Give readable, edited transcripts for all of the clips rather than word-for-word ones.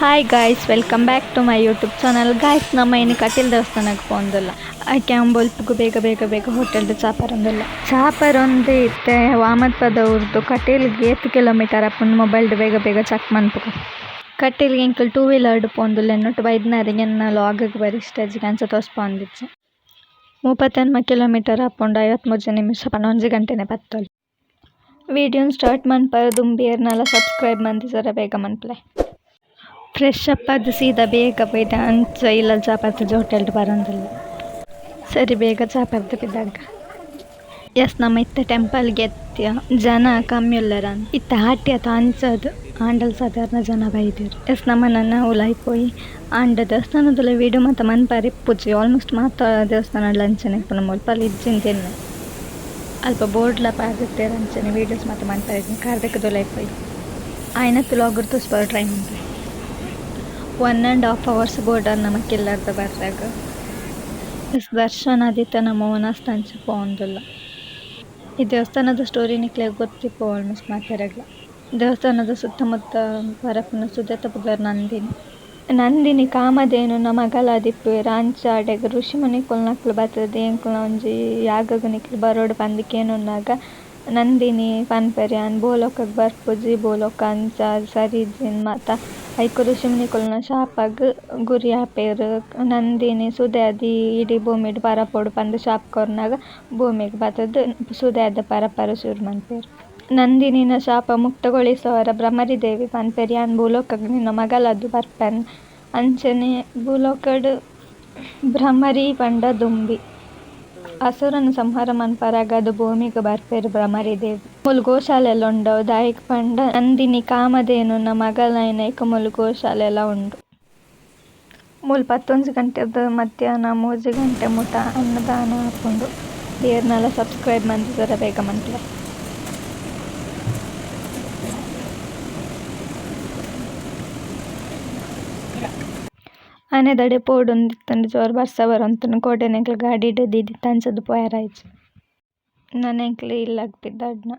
Hi guys, welcome back to my YouTube channel. Guys, ನಮ್ಮ ಇನ್ನು ಕಟೀಲ್ ದೇವಸ್ಥಾನಕ್ಕೆ ಪೋಂದುಲ್ಲ. ಆಕೆ ಬೊಲ್ಪುಗು ಬೇಗ ಬೇಗ ಬೇಗ ಹೋಟೆಲ್ಡ್ ಚಾಪರೊಂದುಲ್ಲ. ಚಾಪರೊಂದು ಇತ್ತೆ ವಾಮತ್ಪದ ಊರ್ದು ಕಟೀಲ್ಗ್ ಏತ್ ಕಿಲೋಮೀಟರ್ ಆಪುಂಡು ಮೊಬೈಲ್ಡ್ ಬೇಗ ಬೇಗ ಚೆಕ್ ಮನ್ಪುಗ. ಕಟೀಲ್ಗ್ ಎಂಕುಲು ಟೂ ವೀಲರ್ಡ್ ಪೋಂದುಲ್ಲ, ಎನ್ನೊಟ್ಟು ಬೈದ್ನಾರಿಗೆ ಎನ್ನ ಲಾಗಿಗೆ ಬರಿ ಇಷ್ಟ ಅಂಚ ತೋಸ್ಪಾವೊಂದಿಜ್ಜಿ. 39 ಕಿಲೋಮೀಟರ್ ಆಪುಂಡು, 53 ನಿಮಿಷ ಪಂಡ 1 ಗಂಟೆನೆ ಪತ್ತೊಲಿ. ವೀಡಿಯೋನ್ ಸ್ಟಾರ್ಟ್ ಮನ್ಪರ ದುಂಬಿ ಏರ್ನಲ ಸಬ್ಸ್ಕ್ರೈಬ್ ಮಂತಿಜರ ಬೇಗ ಮನ್ಪುಲೆ. ಫ್ರೆಶ್ ಅಪ್ ಆದ್ ಸೀದಾ ಬೇಗ ಪೋಯ್ದೆ, ಅಂಚ ಇಲ್ಲಲ್ ಚಾ ಪರ್ತಿಜ, ಹೋಟೆಲ್ಡ್ ಬರಂದಿಲ್ಲ. ಸರಿ ಬೇಗ ಚಾ ಪರ್ದು ಪಿದಾಗ. ಎಸ್, ನಮ್ಮ ಇತ್ತೆ ಟೆಂಪಲ್ಗೆ ಎತ್ತಿಯ ಜನ ಕಮ್ಮಿ ಉಲ್ಲೆರ್ ಇತ್ತೆ ಆಟಿ ಅತ ಅಂಚದ್ ಆಂಡಲ್ ಸಾಧಾರಣ ಜನ ಬೈದೆರ್. ಎಸ್, ನಮ್ಮ ನನ ಉಲಾಯಿ ಪೋಯಿ ಆಂಡ ದೇವಸ್ಥಾನದ ವೀಡಿಯೋ ಮಾತ ಮನ್ಪರೆ ಇಪ್ಪುಜಿ. ಆಲ್ಮೋಸ್ಟ್ ಮಾತ ದೇವಸ್ಥಾನಡ್ಲ ಅಂಚನೆ ಇಪ್ಪುನ, ಮುಲ್ಪ ಇಜ್ಜಿಂದ್ ಎನ್ನೆ. ಅಲ್ಪ ಬೋರ್ಡ್ಲ ಪಾಡ್ದಿತ್ತೆರ್, ಅಂಚನೆ ವೀಡಿಯೋಸ್ ಮಾತ ಮನ್ಪರೆ. ಕಾರ್ ದೆಕ್ಕ್ದ್ ಉಲಾಯಿ ಪೋಯಿ ಆಯ್ನತ್ ಲಾಗ್ ತೋಜ್ಪಾರೆ ಟ್ರೈ ಮನ್ಪುವೆ. 1.5 ಅವರ್ಸ್ ಬೋರ್ಡರ್ ನಮಕ್ ಇಲ್ಲರ್ದ ಬರ್ರಾಗ. ಎಸ್, ದರ್ಶನ ಆದಿತ್ತ ನಮ್ಮ ವನಸ್ ಅಂಚ ಪೋವೊಂದುಲ್ಲ. ಈ ದೇವಸ್ಥಾನದ ಸ್ಟೋರಿ ನಿಕ್ಲೆಗ್ ಗೊತ್ತಿಪ್ಪು ಆಲ್ಮೋಸ್ಟ್ ಮಾತೆರೆಗ್ಲ. ದೇವಸ್ಥಾನದ ಸುತ್ತಮುತ್ತ ಪರಪುನ ಸುದೆತ ಪುದರ್ ನಂದಿನಿ. ನಂದಿನಿ ಕಾಮಧೇನುನ ಮಗಲಾದಿಪ್ಪುವೆರ್. ಅಂಚ ಅಡೆಗ್ ಋಷಿ ಮುನಿಕುಲ್ನಕುಲು ಬತ್ತುದು ಎಂಕುಲ್ನ ಒಂಜಿ ಯಾಗಗ್ ನಿಕ್ಲು ಬರೊಡು ಪಂದ್ ಕೇನುನಗ ನಂದಿನಿ ಪನ್ಪೆರ್ ಯಾನ್ ಭೂಲೋಕಗ್ ಬರ್ಪುಜಿ, ಭೂಲೋಕ ಅಂಚ ಸರಿ ಇಜ್ಜಿ ಮಾತ. ಐಕ್ ಋಷಿ ಮುನಿಕುಲ್ನ ಶಾಪಗ್ ಗುರಿ ಆಪೆರ್. ನಂದಿನಿ ಸುದೆ ಆದ್ ಇಡೀ ಭೂಮಿಡ್ ಪರಪೊಡು ಪಂದ್ ಶಾಪ ಕೊರ್ನಗ ಭೂಮಿಗ್ ಬತ್ತುದು ಸುದೆ ಆದ್ ಪರಪರೆ ಸುರು ಮನ್ಪುವೆರ್. ನಂದಿನಿನ ಶಾಪ ಮುಕ್ತಗೊಳಿಸವರ ಭ್ರಮರಿ ದೇವಿ ಪನ್ಪೆರ್ ಯಾನ್ ಭೂಲೋಕಗ್ ನಿನ್ನ ಮಗಲಾದ್ ಬರ್ಪೆ. ಅಂಚನೆ ಭೂಲೋಕಡ್ ಭ್ರಮರಿ ಪಂಡ ದುಂಬಿ. ಅಸುರನ್ ಸಂಹಾರ ಮನ್ಪರೆಗಾದ್ ಭೂಮಿಗ್ ಬರ್ಪೆರ್ ಭ್ರಮರಿ ದೇವಿ. ಮೂಲು ಗೋಶಾಲೆಲ ಉಂಡು, ದಾಯೆಗ್ ಪಂಡ ನಂದಿನಿ ಕಾಮಧೇನುನ ಮಗಲಾಯಿನೈಕ್ ಮೂಲು ಗೋಶಾಲೆಲ ಉಂಡು. ಮೂಲು 11 ಗಂಟೆರ್ದ್ ಮಧ್ಯಾಹ್ನ 3 ಗಂಟೆ ಮುಟ ಅನ್ನದಾನ ಆಪುಂಡು. ಏರ್ನಲ ಸಬ್ಸ್ಕ್ರೈಬ್ ಮಂತಿಜರ ಬೇಗ ಮನ್ಪುಲೆ. ಆನೆದಡೆ ಪೋಡೊಂದಿತ್ತುಂಡು, ಜೋರು ಬರ್ಸ ಬರೊಂತುಂಡು, ಕೋಡೆನ್ ಎಂಕ್ಲ ಗಾಡಿಡ್ ದೀದಿತ್ತ, ಅಂಚದ್ ಪೋಯೆರೆ ಆಯಿಜಿ. ನನ ಎಂಕ್ಲ ಇಲ್ಲಗ್ ಪಿದಡ್ನ.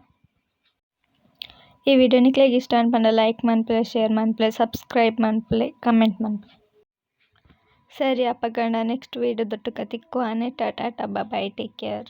ಈ ವಿಡಿಯೋ ನಿಕ್ಲೆಗ್ ಇಷ್ಟ ಆಂಡ್ ಪಂಡ ಲೈಕ್ ಮನ್ಪುಲೆ, ಶೇರ್ ಮನ್ಪುಲೆ, ಸಬ್ಸ್ಕ್ರೈಬ್ ಮನ್ಪುಲೆ, ಕಮೆಂಟ್ ಮನ್ಪುಲೆ. ಸರಿ, ಅಪಗಂಡ ನೆಕ್ಸ್ಟ್ ವೀಡಿಯೋ ದೊಟ್ಟುಕ ತಿಕ್ಕುವ. ಆನೆ ಟಾಟಾ, ಬಾಯ್, ಟೇಕ್ ಕೇರ್.